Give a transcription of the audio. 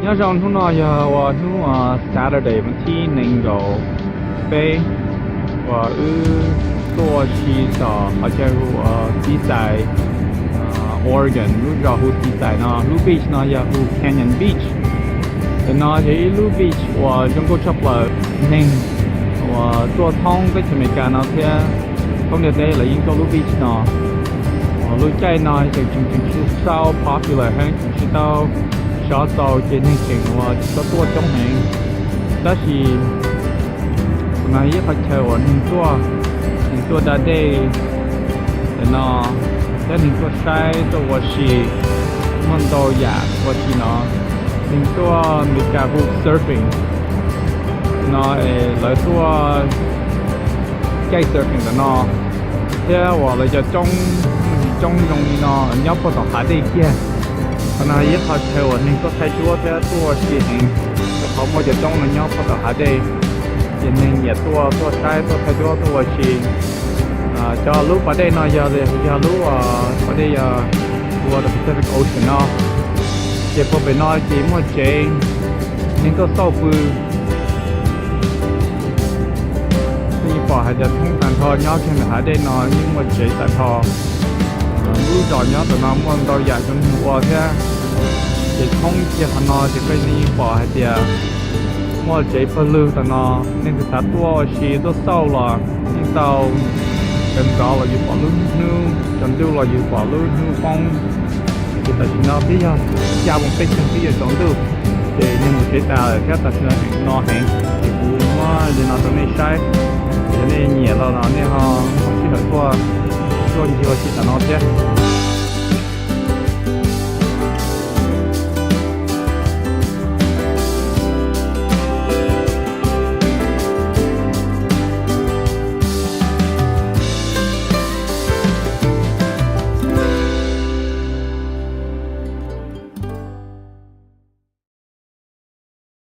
Nyob zoo, hnub no yog uas hnub Saturday vas thib nees nkaum peb uas wb tuaj ua si tom qhov chaw hu ua Txiv Xais, Oregon, lub zos hu Txiv Xais no. Lub beach no yog hu Canyon Beach. Ntawm no yog ib lub beach uas zoo nkauj tshaj plaws. Neeg uas tuaj thoob teb chaws Amelikas no thiab thoob ntiaj teb lawv yeej tuaj lub beach no. Lub caij no ces tseem tsis tau popular heev, tseem tsis tau sov txaus ces neeg tseem uas tsis tau tuaj coob heev. Tab sis no ib qhov chaw uas neeg tuaj, neeg tuaj da dej ntawm no, thiab neeg tuaj saib tuaj ua si, muaj ntau yam ua si no. Neeg tuaj Amelikas hu surfing no, lawv tuaj caij surfing ntawm no, thiab uas lawv cov coob, coob zoo li no nyob puag tom hav dej kiag. Qhov no ib qho chaw uas neeg tuaj thaij duab thiab tuaj ua si heev, rau qhov muaj cov coob no nyob puag tom hav dej, ces neeg nyiam tuaj, tuaj saib, tuaj thaij duab, tuaj ua si. Cov lub pas dej no yog, yog lub pas dej yog ua the Pacific Ocean no, ces puag pem no ces muaj tsev neeg tuaj xauj pw. Nej yeej pom hais tias thoob tag nrho nyob kiag ntawm hav dej no yeej muaj tsev tag nrho. Lub zos nyob ntawm no muaj ntau yam zoo neeg ua thiab. Ces thoob kiag qhov no ces peb nej yeej pom hais tias muaj tsev pawg lug ntawm no, nej tus xav tuaj ua si tuaj xauj los yeej tau. Sawv ntxov los yus pom lub hnub tsaus ntuj los yus pom lub hnub poob. Ces tam sim no twb yog xya moos peb caug twb yuav tsaus ntuj, ces neeg mus tsev tas lawm thiab tam sim no heev, ces kuv muab li no rau nej saib. Yog nej nyiam los nej ho muaj sij hawm tuaj, tuaj ncig ua si tom no thiab.